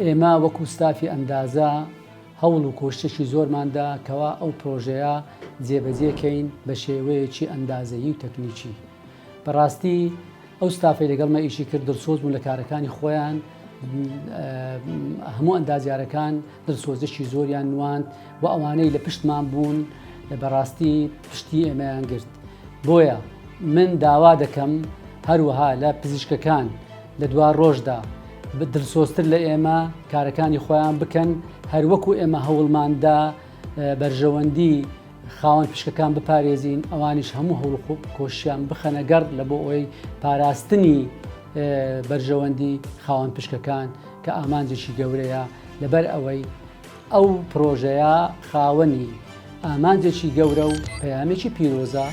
ئێمە وەکو ستافی ئەندازە هەوڵ و کۆششێکی زۆرمان دا کەوا ئەو پرۆژەیە جێبەجێ کەین بە شێوەیەکی ئەندازەیی و تەکنیکی. بەڕاستی ئەو ستافەی لەگەڵمە ئیشی کرد دڵسۆز بوون لە کارەکانی خۆیان، هەموو ئەندازیارەکان دڵسۆزیەکی زۆریان نواند و ئەوانەی لە پشتمان بوون بەڕاستی پشتی ئێمەیان گرت. بۆیە من داوا دەکەم هەروەها لە پزیشکەکان لە دوا ڕۆژدا دڵسۆزتر لە ئێمە کارەکانی خۆیان بکەن هەروەکو ئێمە هەوڵماندا بەرژەوەندی خاوەن پشکەکان بپارێزین ئەوانیش هەموو هەوڵ کۆشیان بخەنە گەڕ لە بۆ ئەوەی پاراستنی بەرژەوەندی خاوەن پشکەکان کە ئامانجێکی گەورەیە لەبەر ئەوەی ئەو پرۆژەیە خاوەنی ئامانجێکی گەورە و پەیامێکی پیرۆزە.